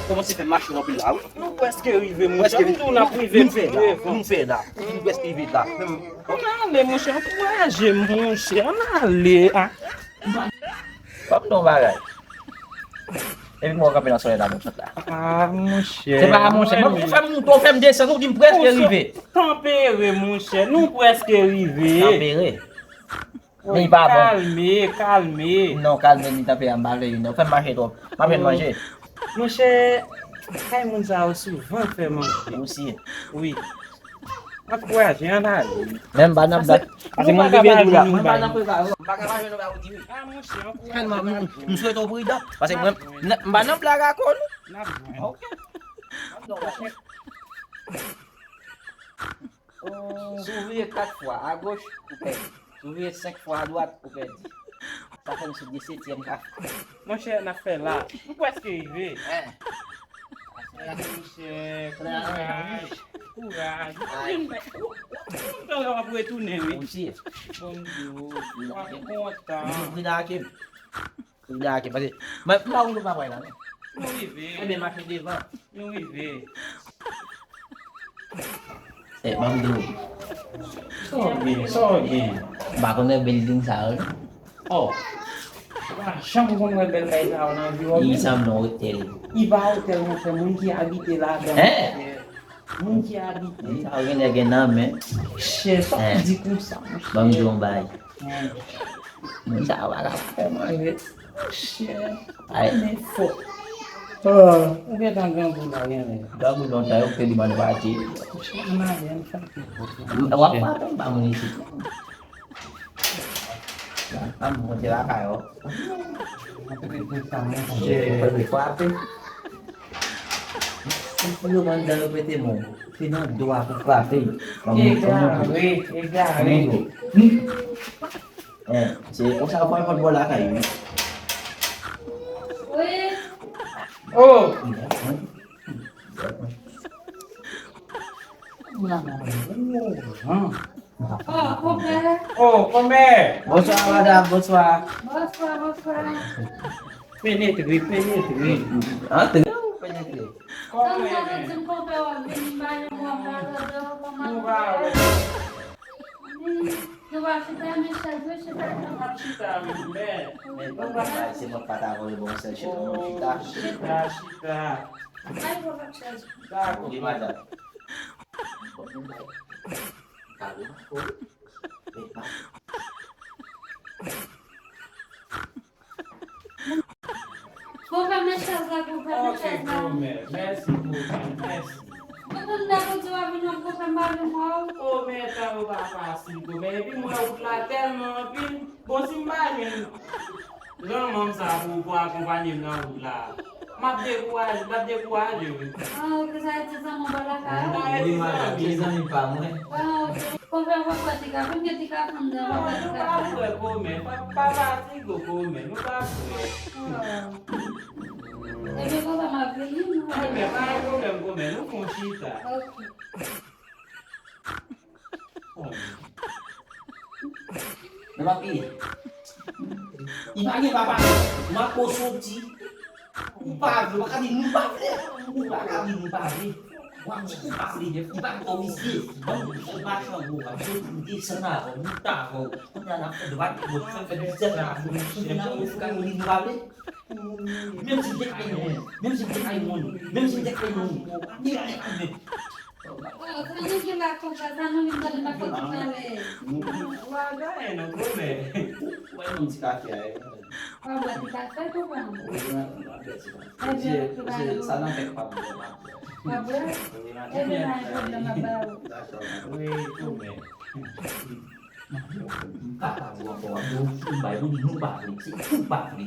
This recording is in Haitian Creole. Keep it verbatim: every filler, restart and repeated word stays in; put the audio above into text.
kòmanse fè machin anpil la, wi. Nou prèske rive, monchè. M di w n ap rive pi devan. Nou fè la. Nou prèske rive la. Ann ale, monchè, ankouraje m, monchè. Ann ale. Ah. Ban m di w yon bagay. Epi mwen kanpe nan solèy la, mwen sot la. Ah, monchè. Se pa monchè. Mwen fè m moute, w fè m desann, ou di m prèske rive. Tanpere, monchè. Nou prèske rive. Tanpere. Men li pa bon. Kalme, kalme. Non, kalme, li tanpere a, m pa vle wi, non. Fè m mache twòp. M ap jwenn manje. Monchè, kay moun sa yo souvan fè manje. Ou si. Wi. Ankouraje, ann ale. Men m pa nan blag. Pase mwen rive tou la. Mwen pa nan blag. M pa ka pa jwenn ou ba ou di wi. Ah, monchè, ankouraje. M swete w pridan. Pase mwen, m pa nan blag ak ou non. N ap jwenn. Ok. Si w vire kat fwa agoch, ou pèdi. Si w vire senk fwa adwat, ou pèdi. Sa fè m sot de setyèm ka. Monchè, n ap fè la. Nou prèske rive. Monchè, kouraj, kouraj. Ou kontan lè w ap retounen, wi. Monchè. Bon, yo, w ap kontan. Ou vin ak m. Ou vin ak m, pase, mwen, m pa konn pa pray la, non. Nou rive. Ebyen, mache devan. Nou rive. Eh, ban m di w. Sa w gen? Sa w gen? M pa konn wè building sa yo, non. Oh. M pa janm konn wè bèl kay sa yo nan vi w. Li sanble yon otèl. Li pa otèl, monchè, moun ki abite ladan, monchè. Moun ki abite. Moun sa yo genlè gen nan men. Monchè, sa w di konsa, monchè? Ban m di w yon bagay. Moun sa yo pa ka pa fè manje. Monchè, ay, men fò. Ou gentan grangou la, genlè. Grangou lontan, yo te di manje pati. Monchè, ann ale, ann frape. W ap frape, m pa moun isit. Ann monte lakay ou. Monchè, frape. Pou yo mandan yo pete mò. Se nan do a pou frape. Egare, egare. Eh, se konsa yo fè kòd bò lakay wi. Oh! Oh, konpè. Oh, konpè. Bonswa, madanm, bonswa. Bonswa, bonswa. Penetre, penetre. Antre, penetre. Kòman w ye? Di m konpè w ap vini, m pa janm wè w, m pa tande w, kòman w ye? Nou pa chita, men chèz yo chita. N ap chita, wi, men, men bon bagay, se mwen k pa ta voye bon sèl chita, non, chita. Chita, chita. Ay, bon, chèz. Dakò. Wi, madanm. Konpè, men chèz la, konpè, men chèz la. Mèsi, konpè, mèsi. Mwen konn dakò di w ap vin nan konpè, m pa vin wè w. O, men tan yo pa fasil, konpè. Epi mwen wout la tèlman anpil. Bon, si m pa jwenn granmanm sa pou, pou akonpanye m nan wout la, m ap dekouraje, m ap dekouraje wi. Ah, ok, sa vle di zanmi w bò lakay ou? Wi, madanm, se zanmi pa mwen. Ah, ok. Konpè, w ap wè ti kafe, m gen ti kafe anndan, w ap wè ti kafe. Nou pa frè kòmè, pa, pa fatige kòmè, nou pa frè. Ah. Ebyen, konpè, m ap vini, non? Ebyen, pa gen pwoblèm, kòmè, nou fè yon chita. Ok. Men m ap peye. Li pa gen papa. M ap soti. Ou pa vle, ou pa ka di nou pa vle. Ou pa ka di nou pa vle. W ap di ou pa vle, ou pa vle, ou visye. Ban m di w machann gwo, w ap soti, m desann avè w, m moute avè w. Kounye a n ap fè dwat, fè, fè, fè dizèt la. Kounye a ou ka di nou pa vle. Menm si m te ka yon moun, menm si m te ka yon moun, menm si m te ka yon moun, li pa gen koumen. Oh, sa nou gen la konsa, sa nou vin tande nan kote pale. Ou pa gen anyen non, kòmè. Ou wè yon ti kafe a, e. W ap bwè ti kafe tou, pa m? Wi, m ap bwè ti kafe. Ebyen, ok, pa gen pwoblèm. Sa nan kèk pa m, m ap bwè. W ap bwè? Wi, nan kèk. Ebyen, pa gen pwoblèm, m ap ba ou. Dakò, wi, kòmè. M pa ka di w ankò, w ap di w bay, ou di nou pa vle, se ou pa vle.